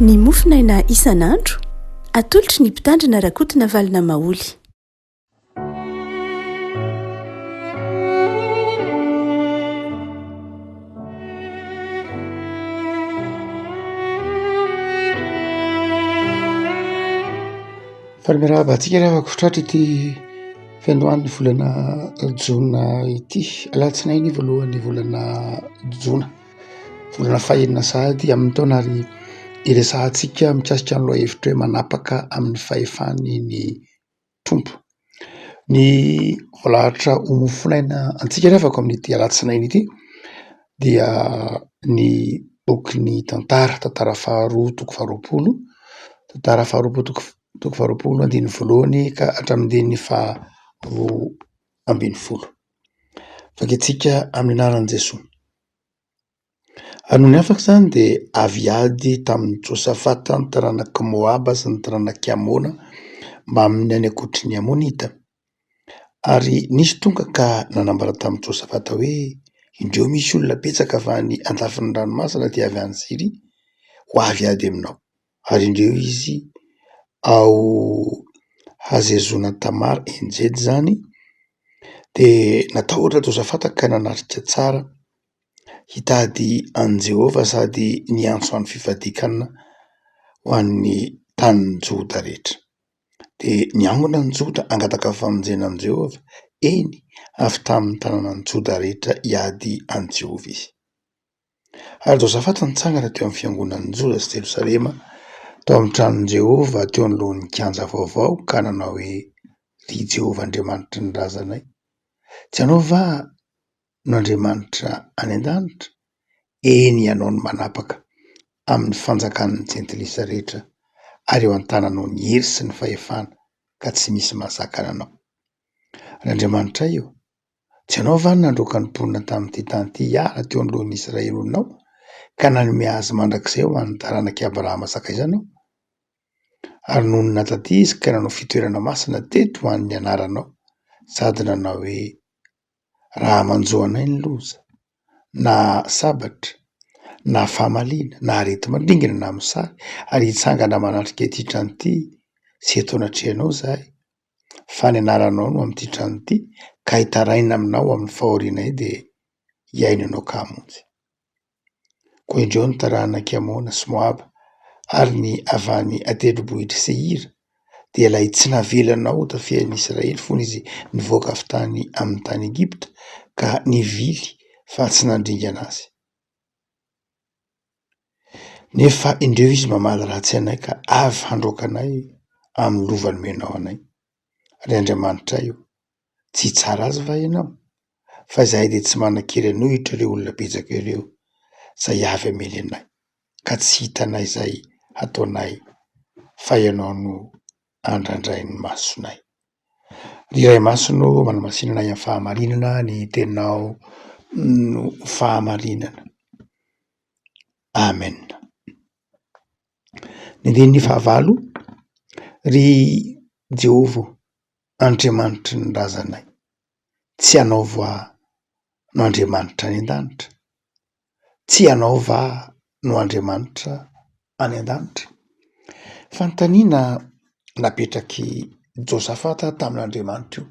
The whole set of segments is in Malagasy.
Ny mofonaina isan'andro, atolotry ny Mpitandrina Rakotonavalona Maholy. Faly miarahaba antsika ry havako tratra ity fiandohan'ny volana jona ity, alatsinainy voalohan'ny volana jona, volana fahenina sahady amin'ny taona ary iresahantsika mikasika ny lohahevitra hoe manapaka amin'ny fahefany ny Tompo. Ny voalahatra ho mofonaina antsika ry havako amin'ity alatsinainy ity dia ny bokin'ny tantara, tantara faharoa toko faharoapolo, tantara faharoapolo toko toko faharoapolo andininy voalohany ka hatramin'ny andininy faharoa ambin'ny folo. Vakintsika amin'ny anaran'i Jesoa. Ary nony afaka izany dia avy hiady tamin'i Josafata ny taranak'i Moaba sy ny taranak'i Amona mbamin'ny any ankoatry ny Amonita. Ary nisy tonga ka nanambara tamin'i Josafata hoe, Indreo misy olona betsaka avy any an-dafin'ny ranomasina dia avy any Syria ho avy hiady aminao. Ary indreo izy ao Hazezona-Tamara, Enjedy izany, dia natahotra Josafata ka nanatrika tsara hitady an'i Jehovah sady niantso andro fifadian-kanina ho an'ny tanin'i Joda rehetra. Dia niangona ny Joda hangataka famonjena amin'i Jehovah, eny, avy tamin'ny tanànan'i Joda rehetra hiady an'i Jehovah izy. Ary Josafata nitsangana teo amin'ny fiangonan'i Joda sy Jerosalema, tao amin'ny tranon'i Jehovah teo anoloan'ny kianja vaovao, ka nanao hoe, Ry Jehovah Andriamanitry ny razanay, tsy Ianao va no Andriamanitra any an-danitra? Eny, Ianao no manapaka amin'ny fanjakan'ny jentilisa rehetra, ary eo an-tananao ny hery sy ny fahefana, ka tsy misy mahazaka anao. Ry Andriamanitray ô, Tsy ianao va no nandroaka ny mponina tamin'ity tany ity hiala teo anoloan'ny Israely olonao, ka nanome azy mandrakizay ho an'ny taranak'i Abrahama sakaizanao? Ary nonina taty izy ka nanao fitoerana masina teto ho an'ny anaranao, sady nanao hoe, Raha manjo anay ny loza, na sabatra, na famaliana, na areti-mandringana, na mosary, ary hitsangana manatrika ity trano ity sy eto anatrehanao izahay, fa ny anaranao no amin'ity trano ity, ka hitaraina aminao amin'ny fahorianay dia hihaino ianao ka hamonjy. Koa indreo ny taranak'i Amona sy Moaba ary ny avy any an-tendrombohitr'i Seira, dia ilay tsy navelanao hotafihan'ny Israely fony izy nivoaka avy tany amin'ny tany Egypta ka nivily fa tsy nandringana azy. Nefa indreo izy mamaly ratsy anay ka avy handroaka anay amin'ny lova nomenao anay. Ry Andriamanitray ô, tsy hitsara azy va Ianao? Fa izahay dia tsy manan-kery hanohitra ireo olona betsaka ireo izay avy hamely anay, ka tsy hitanay izay hataonay, fa Ianao no andrandrain'ny masonay. Ry Ray Masina ô, manamasina anay amin'ny fahamarinana, ny teninao no fahamarinana. Amen. Ny andininy fahavalo, ry Jehovah ô, Andriamanitry ny razanay, tsy Ianao va no Andriamanitra any an-danitra? Tsy Ianao va no Andriamanitra any an-danitra? Fanontaniana napetrak'i Josafata tamin'Andriamanitra io,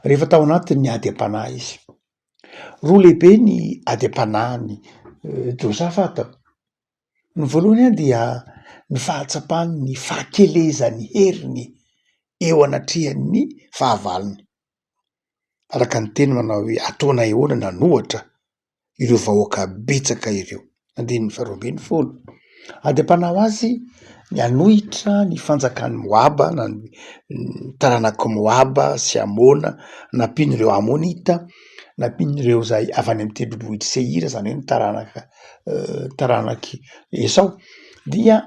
rehefa tao anatin'ny ady am-panahy izy. Roa lehibe ny ady am-panahin'i Josafata. Ny voalohany dia ny fahatsapany ny fahakelezan'ny heriny eo anatrehan'ny fahavalony. Araka ny teny manao hoe ataonay ahoana na an'ohatra ireo vahoaka betsaka ireo. Andininy faharoa ambin'ny folo. Ady am-panahy ho azy ny hanohitra ny fanjakan'i Moaba na ny taranak'i Moaba sy Amona, nampian'ireo Amonita, nampian'ireo izay avy any amin'ny tendrombohitr'i Seira, izany hoe ny taranaka taranak'i Esao, dia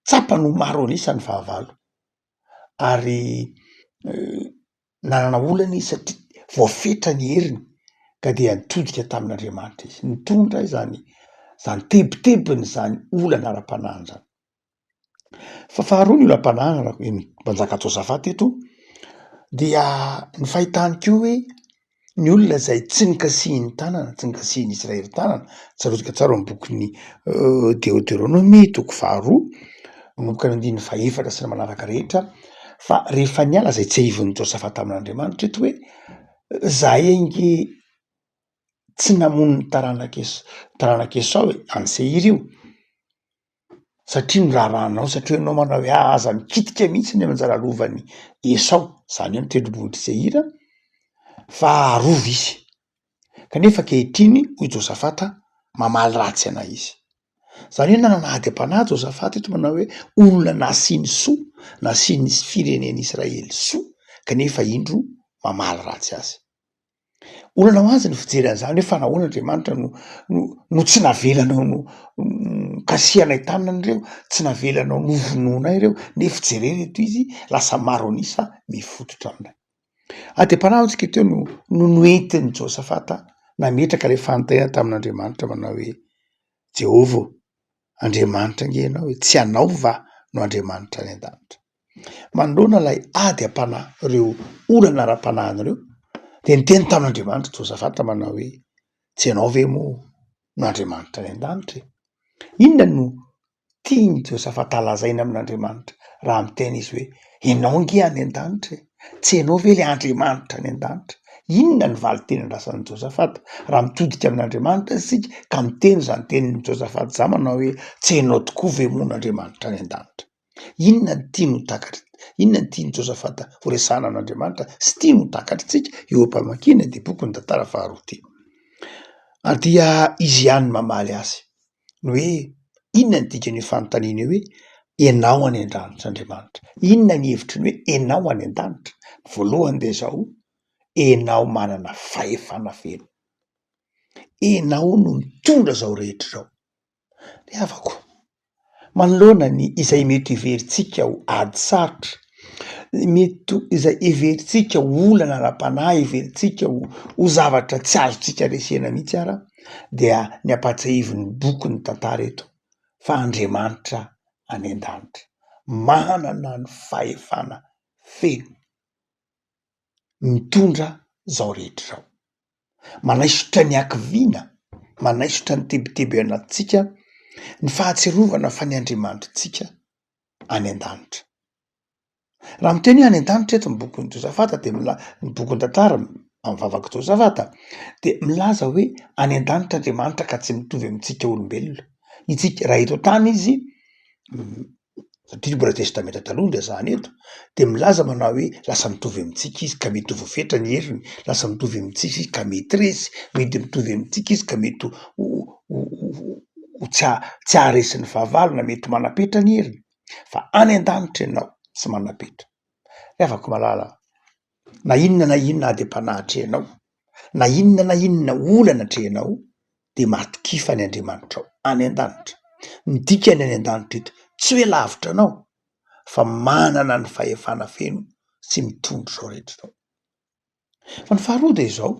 tsapany ho maro an'isa ny fahavalo ary nanana olana izy satria voafetra ny heriny ka dia nitodika tamin'Andriamanitra izy, nitondra izany zany tebitebiny zany olana ara-panahiny zany. Fa faharoa ny olam-panahiny araka ny mpanjaka Josafata eto dia ny fahitany koa hoe. Ny olona izay tsy nikasihin'ny tanana, tsy nikasihin'ny Israely tanana, tsarovitsika tsara ao amin'ny bokin'ny Deoteronomia toko faharoa, manomboka ny andininy fahefatra sy ny manaraka rehetra, fa rehefa niala izay tsiahivin'i Josafata amin'Andriamanitra eto hoe zahay ange tsy namono ny taranak'i Es- taranak'i Esao e, any Seira io. Satria ny raharahanao, satria ianao manao hoe aza mikitika mihitsy ny anjara lovan'i Esao, izany hoe ny tendrombohitr'i Seira, fa arovy izy. Kanefa ankehitriny, hoy Josafata, mamaly ratsy anay izy. Izany hoe nanana ady am-panahy Josafata eto manao hoe olona nasiany soa, nasian'ny firenen'Israely soa, kanefa indro mamaly ratsy azy. Olana ho azy ny fijery an'izany hoe fa nahoana Andriamanitra no no no tsy navelanao no nokasihanay tanana ireo, tsy navelanao novonoinay ireo, nefa jereo ireto izy lasa maro an'isa mifototra aminay. Ady am-panahy hoy tsika teo no no noentin'i Josafata nametraka ilay fanontaniana tamin'Andriamanitra manao hoe Jehovah ô, Andriamanitra ange ianao e, tsy anao va no Andriamanitra any an-danitra? Manoloana ilay ady am-panahy, ireo olana ara-panahiny ireo, dia niteny tamin'Andriamanitra Josafata manao hoe, tsy ianao ve moa no Andriamanitra any an-danitra e? Inona no tian'i Josafata lazaina amin'Andriamanitra raha miteny izy hoe, ianao ange any an-danitra e? Tsy ianao ve ilay Andriamanitra any an-danitra? Inona ny valin-teny andrasan'i Josafata raha mitodika amin'Andriamanitra isika ka miteny izany tenin'i Josafata izany manao hoe, tsy ianao tokoa ve moa no Andriamanitra any an-danitra? Inona no tiany ho takatr', inona no tian'i Josafata ho resahana amin'Andriamanitra sy tiany ho takatritsika eo am-pamakiana ity bokin'ny tantara faharoa ity? Ary dia izy ihany no mamaly azy, ny hoe inona ny dikan'io fanontaniana io hoe ianao any an-danitra Andriamanitra? Inona ny hevitry ny hoe ianao any an-danitra? Ny voalohany dia izao, ianao manana fahefana feno, ianao no mitondra izao rehetra izao. Ry havako, manoloana ny izay mety heverintsika ho ady sarotra, mety ho izay heverintsika ho olana ara-panahy, heverintsika ho ho zavatra tsy azontsika resena mihitsy ara, dia ny ampahatsiahivin'ny bokin'ny tantara eto fa Andriamanitra any an-danitra, manana ny fahefana feno mitondra izao rehetra izao. Manaisotra ny hakiviana, manaisotra ny tebiteby ao anatintsika ny fahatsiarovana fa ny Andriamanitritsika any an-danitra. Raha miteny hoe any an-danitra eto ny bokin'i Josafata dia mila- ny bokin'ny tantara amin'ny vavak'i Josafata dia milaza hoe any an-danitra Andriamanitra ka tsy mitovy amintsika olombelona. Itsika raha eto an-tany izy satria mbola testamenta taloha no resahana eto, de milaza manao hoe lasa mitovy amintsika izy ka mety ho voafetra ny heriny, lasa mitovy amintsika izy ka mety resy, mety mitovy amintsika izy ka mety ho ho tsy tsy haharesy ny fahavalo na mety ho manam-petra ny heriny, fa any an-danitra ianao tsy manam-petra. Ry havako malala, na inona na inona ady am-panahy atrehinao, na inona na inona olana atrehinao dia matokia fa ny Andriamanitrao any an-danitra. Ny dikany any an-danitra eto, tsy hoe lavitra anao fa manana ny fahefana feno sy mitondra izao rehetra izao. Fa ny faharoa dia izao,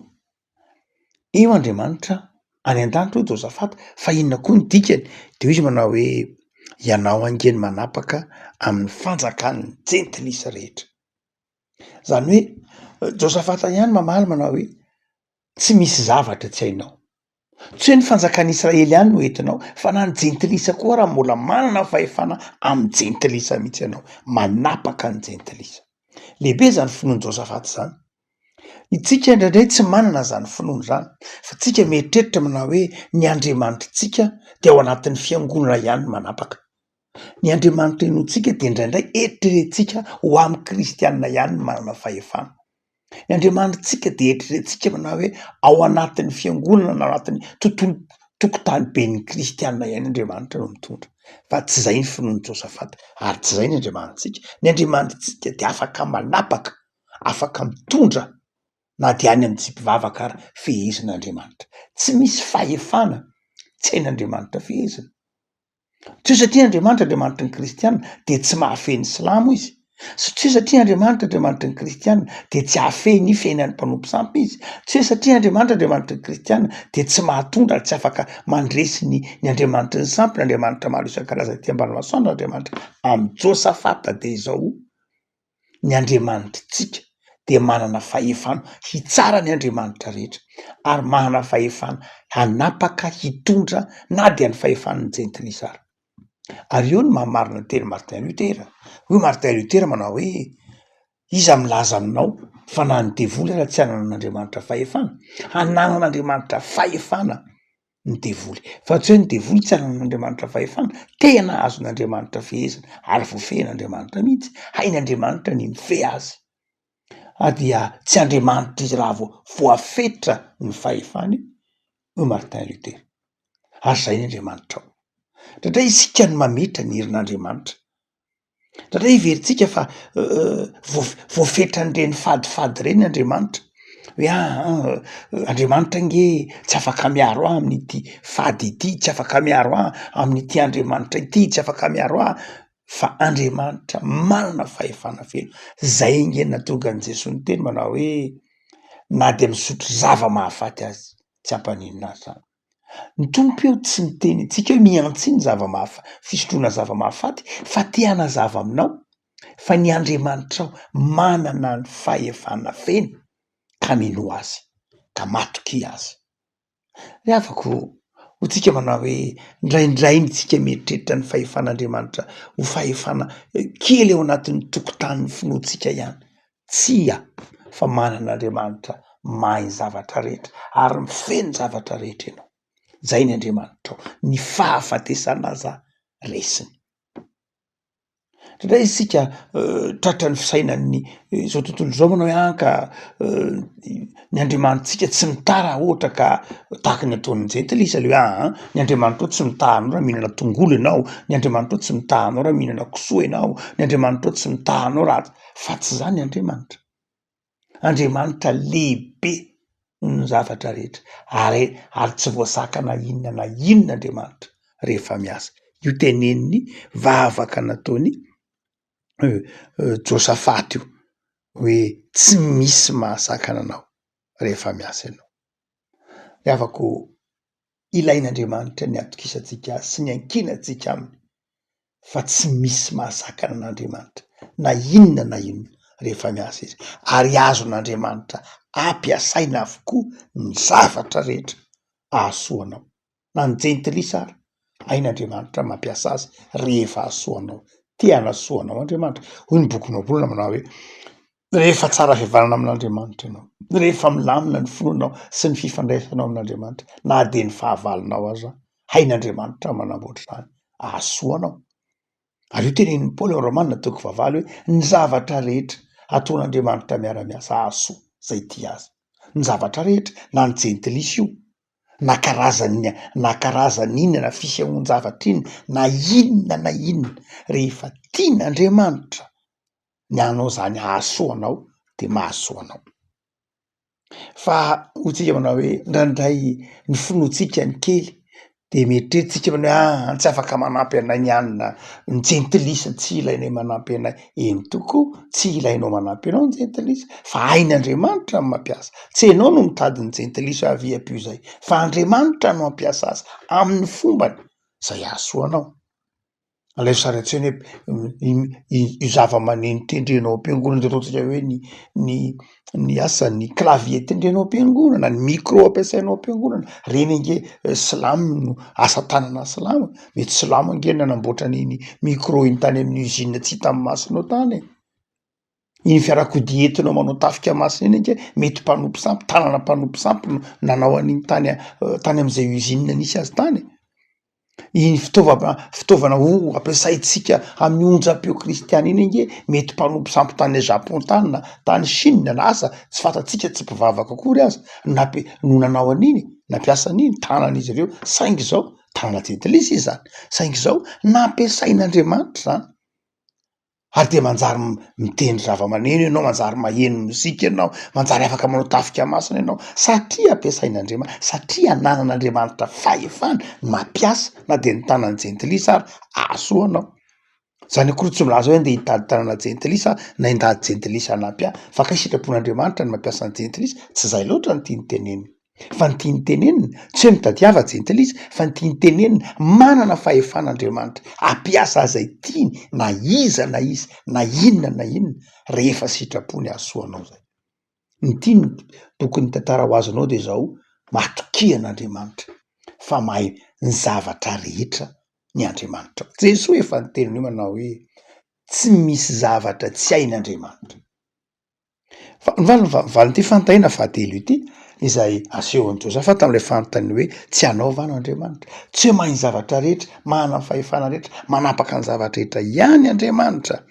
eo Andriamanitra any an-danitra hoy Josafata, fa inona koa ny dikany? Dia hoy izy manao hoe, ianao ange no manapaka amin'ny fanjakan'ny jentilisa rehetra. Izany hoe Josafata ihany mamaly manao hoe, tsy misy zavatra tsy hainao. Tsy hoe ny fanjakan'i Israely ihany no entinao fa na ny jentilisa koa raha mbola manana fahefana amin'ny jentilisa mihitsy ianao, manapaka ny jentilisa. Lehibe izany finoan'i Josafata izany. Itsika indraindray tsy manana izany finoana izany fa tsika mieritreritra manao hoe ny Andriamanitritsika dia ao anatin'ny fiangonana ihany no manapaka. Ny Andriamanitra inoantsika dia indraindray eritreretintsika ho amin'ny kristianina ihany no manana fahefana. Ny Andriamanitritsika dia eritreretintsika manao hoe ao anatin'ny fiangonana na ao anatin'ny tontolo tokotany ben'ny kristianina ihany Andriamanitra no mitondra. Fa tsy izay ny finoan'i Josafata ary tsy izay ny Andriamanitsika. Ny Andriamanitritsika dia afaka manapaka, afaka mitondra na dia any amin'ny tsy mpivavaka ary fehezin'Andriamanitra. Tsy misy fahefana tsy hain'Andriamanitra fehezina. Tsy hoe satria Andriamanitra Andriamanitry ny kristiana dia tsy mahafehy ny silamo izy. Tsy hoe satria Andriamanitra Andriamanitry ny kristiana dia tsy hahafehy ny fiainan'ny mpanompo sampy izy. Tsy hoe satria Andriamanitra Andriamanitry ny kristiana dia tsy mahatondra ary tsy afaka mandresy ny ny andriamanitry ny sampy, ny andriamanitra maro isan-karazany ety ambany masoandro Andriamanitra. Amin'i Josafata dia izao, ny Andriamanitritsika. Dia manana fahefana hitsara ny andriamanitra rehetra ary manana fahefana hanapaka, hitondra na dia ny fahefan'ny jentilisa ara. Ary eo no maha marina ny tenin'i Martin Luther. Hoy Martin Luther manao hoe, iza milaza aminao fa na ny devoly aza tsy hananan'Andriamanitra fahefana? Hananan'Andriamanitra fahefana ny devoly. Fa tsy hoe ny devoly tsy hananan'Andriamanitra fahefana, tena azon'Andriamanitra fehezina ary voafehin'Andriamanitra mihitsy, hain'Andriamanitra ny mifehy azy. Ary dia tsy Andriamanitra izy raha vao voafetra ny fahefany, hoy Martin Luther. Ary izay ny Andriamanitrao. Indraindray isika no mametra ny herin'Andriamanitra. Indraindray heverintsika fa voafetran'ireny fadifady ireny Andriamanitra, hoe aa Andriamanitra ange tsy afaka miaro ahy amin'ity fady ity, tsy afaka miaro ahy amin'ity Andriamanitra ity, tsy afaka miaro ahy, fa Andriamanitra manana fahefana feno. Zay ange no nahatonga an'i Jesoa niteny manao hoe na dia misotro zava-mahafaty aza tsy hampaninona azy zany. Ny Tompo eo tsy miteny antsika hoe mihantsy ny zava-mahafa- fisotroana zava-mahafaty fa te hanazava aminao fa ny Andriamanitrao manana ny fahefana feno ka minoa Azy, ka matokia Azy. Ry havako ô, hoy tsika manao hoe indraindray ny tsika mieritreritra ny fahefan'Andriamanitra ho fahefana kely ao anatin'ny tokotanin'ny finoantsika ihany. Tsia, fa manana Andriamanitra mahay ny zavatra rehetra ary mifehy ny zavatra rehetra ianao. Izay ny Andriamanitrao. Ny fahafatesana aza resiny. Indraindray isika tratran'ny fisainan'ny izao tontolo izao manao hoe ah ka ny andriamanitsika tsy mitaha raha ohatra ka tahaka ny ataon'ny jentilisa le hoe aa ny andriamanitrao tsy mitaha anao raha mihinana tongolo ianao, ny andriamanitrao tsy mitaha anao raha mihinana kisoa ianao, ny andriamanitrao tsy mitaha anao raha, fa tsy zany Andriamanitra. Andriamanitra lehibe noho ny zavatra rehetra ary ary tsy voasakana inona na inona Andriamanitra rehefa miasa. Io tenenin'ny vavaka nataony Josafata io hoe tsy misy mahasakana anao rehefa miasa ianao. Ry havako ilain'Andriamanitra ny hatokisantsika azy sy ny hiankinantsika aminy fa tsy misy mahasakana an'Andriamanitra na inona na inona rehefa miasa izy ary azon'Andriamanitra ampiasaina avokoa ny zavatra rehetra ahasoa anao na ny jentilisa ary hain'Andriamanitra mampiasa azy rehefa ahasoa anao, te hanasoa anao Andriamanitra hoy ny bokin'ny Ohabolana manao hoe Rehefa tsara fihavanana amin'Andriamanitra ianao, rehefa milamina ny finoanao sy ny fifandraisanao amin'Andriamanitra, na dia ny fahavalonao aza, hain'Andriamanitra manamboatra izany hahasoa anao. Ary io tenenin'i Paoly ao Romana toko fahavalo hoe ny zavatra rehetra ataon'Andriamanitra miara-miasa hahasoa izay tia azy. Ny zavatra rehetra, na ny jentilisa io, na karazany na karazany inona na fisehoan-javatra inona, na inona na inona, rehefa tian'Andriamanitra ny hanao izany hahasoa anao de mahasoa anao. Fa hoy tsika manao hoe indraindray ny finoantsika ny kely de mieritreritra tsika manao hoe ah tsy afaka manampy anay ny anona, ny jentilisa tsy ilainay manampy anay, eny tokoa tsy ilainao manampy anao ny jentilisa fa hain'Andriamanitra ny mampiasa, tsy ianao no mitady ny jentilisa hoe avia ampio zay fa Andriamanitra no hampiasa azy amin'ny fombany zay hahasoa anao. Alaivo sary an-tsaina hoe io zava-maneno tendrenao am-piangonana zao ataontsika hoe ny ny ny asa ny clavier tendrenao am-piangonana, ny micro ampiasainao am-piangonana, reny ange silamo no asa tanana silamo, mety silamo ange nanamboatra an'iny micro iny tany amin'ny usine tsy hitan'ny masonao tany e. Iny fiarakodia entinao manao tafika masina iny ange mety mpanompo sampy, tanana mpanompo sampy no nanao an'iny tany tany am'zay usine nisy azy tany e. Iny fitaova- fitaovana ho ampiasaintsika amin'ny onjam-peo kristiana iny ange mety mpanompo sampy tany Japon tany na tany Chine na asa tsy fantatsika tsy mpivavaka akory aza nampi- no nanao an'iny, nampiasa an'iny, tanan'izy ireo saingy zao tanana jentilisa izy zany, saingy zao nampiasain'Andriamanitra zany. Ary dia manjary mitendry zava-maneno ianao, manjary maheno mozika ianao, manjary afaka manao tafika masina ianao, satria ampiasain'Andriamanitra, satria ananan'Andriamanitra fahefana mampiasa na dia ny tanan'ny jentilisa ary hahasoa anao. Zany akory tsy milaza hoe andeha hitady tanana jentilisa aho na hindady jentilisa hanampy ahy, fa kay sitrapon'Andriamanitra ny mampiasa ny jentilisa, tsy zay loatra no tiany tenenina. Fa ny tiany tenenina, tsy hoe mitadiava jentilisa, fa ny tiany tenenina, manana fahefana Andriamanitra hampiasa izay tiany na iza na iza na inona na inona rehefa sitrapony hahasoa anao izay. Ny tian'ny bokin'ny tantara ho azonao dia izao, matokia an'Andriamanitra fa mahay ny zavatra rehetra ny Andriamanitrao. Jesoa efa niteny an'io manao hoe tsy misy zavatra tsy hain'Andriamanitra. Fa ny valiny va- valin'ity fanontaniana fahatelo ity izay asehon'i Josafata amin'ilay fanontaniana hoe tsy anao va no Andriamanitra? Tsy hoe mahay ny zavatra rehetra, manana ny fahefana rehetra, manapaka ny zavatra rehetra ihany Andriamanitra.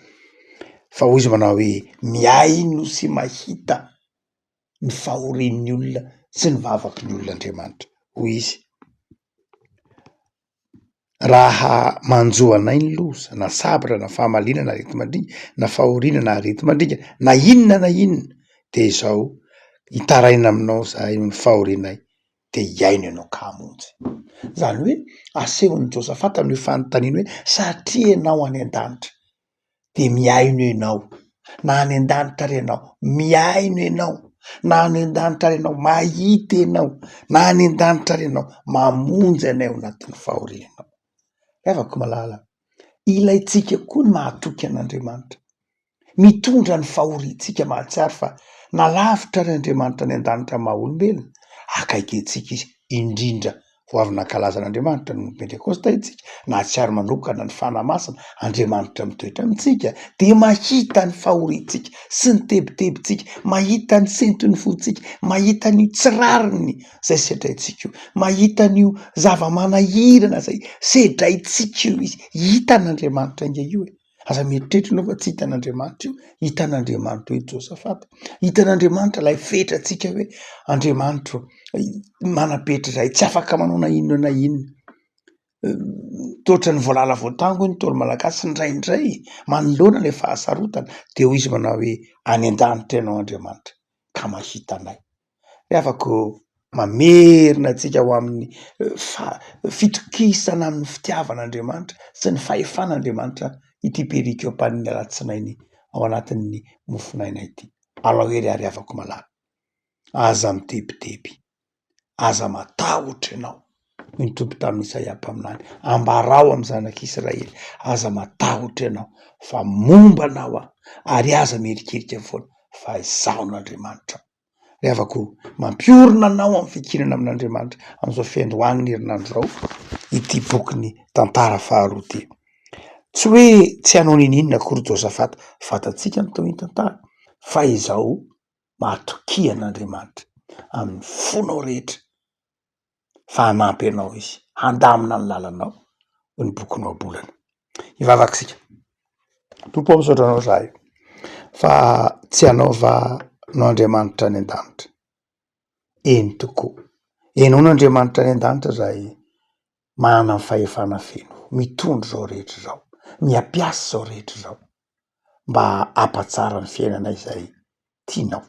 Fa hoy izy manao hoe mihaino sy mahita ny fahorian'ny olona sy ny vavaky ny olona Andriamanitra. Hoy izy, Raha manjo anay ny loza, na sabatra, na fahamalinana, na areti-mandringa, na fahoriana, na areti-mandringa, na inona na inona, de izao, hitaraina aminao zahay noho ny fahorianay, de hihaino ianao ka hamonjy. Zany hoe asehon'i Josafata amin'io fanontaniana hoe satria ianao any an-danitra de mihaino ianao, na any an-danitra ary ianao, mihaino ianao, na any an-danitra ary ianao, mahita ianao, na any an-danitra ary ianao, mamonjy anay ao anatin'ny fahorianao. Ry havako malala, ilaintsika koa ny mahatoky an'Andriamanitra, mitondra ny fahoriantsika, mahatsiaro fa na lavitra ary Andriamanitra any an-danitra maha olombelona, akaiky antsika izy, indrindra Vao avy nankalaza an'Andriamanitra noho ny Pentekosta isika, nahatsiaro manokana ny Fanahy Masina, Andriamanitra mitoetra amintsika, dia mahita ny fahoriantsika sy ny tebitebintsika, mahita ny senton'ny fontsika, mahita an'io tsy rariny izay sedraintsika io, mahita an'io zava-manahirana izay sedraintsika io Izy. Hitan'Andriamanitra ange io e! Aza mieritreritra ianao fa tsy hitan'Andriamanitra io, hitan'Andriamanitra io Josafata, hitan'Andriamanitra ilay fetrantsika hoe Andriamanitra ô, manam-petra izahay, tsy afaka manao na inona na inona. Toa ohatran'ny voalala voatango hoy ny ntaolo malagasy indraindray manoloana ilay fahasarotana dia hoy izy manao hoe any an-danitra ianao Andriamanitra ka mahita anay. Ry havako mamerina antsika ho amin'ny fa- fitokisana amin'ny fitiavan'Andriamanitra sy ny fahefan'Andriamanitra ity perikopan'ny alatsinainy ao anatin'ny mofonaina ity. Alao hery ary havako malala, aza mitebiteby, aza matahotra ianao, hoy ny Tompo tamin'i Isaia mpaminany, ambarao amin'ny zanak'Israely, aza matahotra ianao fa momba anao aho, ary aza mierikerika foana fa izaho no Andriamanitrao. Ry havako, mampiorina anao amin'ny fikirinana amin'Andriamanitra amin'izao fiandohan'ny herinandro izao ity bokin'ny tantara faharoa ity. Tsy hoe tsy hanao n'inon'inona akory Josafata, fantatsika ny tohin'ny tantara, fa izao matokia an'Andriamanitra amin'ny fonao rehetra fa hanampy anao izy, handamina ny lalanao, hoy ny bokin'ny Ohabolana. Hivavaka isika. Tompo ô, misaotra anao izahay fa tsy ianao va no Andriamanitra any an-danitra? Eny tokoa, ianao no Andriamanitra any an-danitra izay manana ny fahefana feno, mitondra izao rehetra izao, miampiasa izao rehetra izao mba hampatsara ny fiainana izay tianao.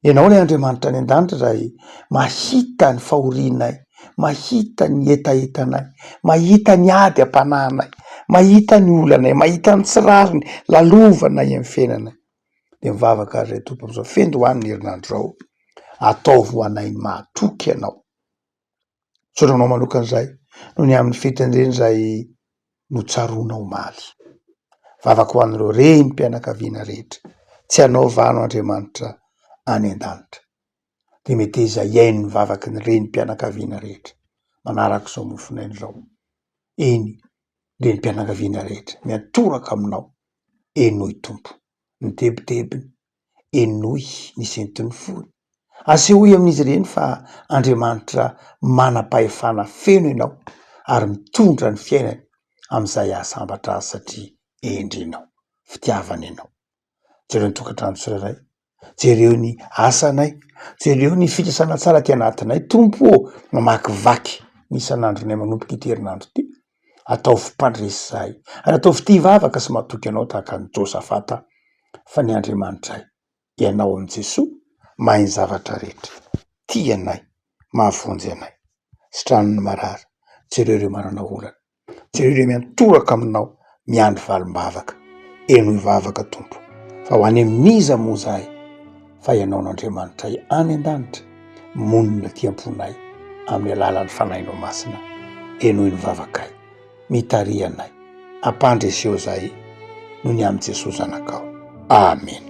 Ianao ilay Andriamanitra any an-danitra izay mahita ny fahorianay, mahita ny hetahetanay, mahita ny ady am-panahinay, mahita ny olanay, mahita ny tsy rariny lalovanay amin'ny fiainanay. Dia mivavaka ary izahay Tompo amin'izao fiandohan'ny herinandro izao, ataovy ho anay ny mahatoky Anao. Misaotra anao manokana izahay noho ny amin'ny fitendrena izay notsaroana omaly. Vavaka ho an'ireo renim-pianakaviana rehetra, tsy anao va no Andriamanitra any an-danitra? Dia meteza hihaino ny vavaky ny renim-pianakaviana rehetra manaraka izao mofonaina izao. Eny, renim-pianakaviana rehetra miantoraka aminao, henoy Tompo ny tebitebiny, henoy ny senton'ny fony. Asehoy amin'izy ireny fa Andriamanitra manam-pahefana feno ianao ary mitondra ny fiainany amin'izay hahasambatra azy satria hendry ianao, fitiavana ianao. Jereo ny tokantrano tsirairay, jereo ny asanay, jereo ny fikasana tsara aty anatinay. Tompo ô, mamakivaky ny isan'andronay manomboka ity herinandro ity. Ataovy mpandresy izahay ary ataovy tia vavaka sy matoky anao tahaka an'i Josafata fa ny Andriamanitray, Ianao amin'i Jesoa mahay ny zavatra rehetra, tia anay, mahavonjy anay. Sitrano ny marary, jereo ireo manana olana, jereo ireo miantoraka aminao miandry valim-bavaka. Henoy vavaka Tompo fa ho any amin'iza moa izahay fa Ianao no Andriamanitray any an-danitra monina aty am-ponay amin'ny alalan'ny Fanahinao Masina. Henoy ny vavakay, mitariha anay, ampandreseo izahay noho ny amin'i Jesoa Zanakao. Amena.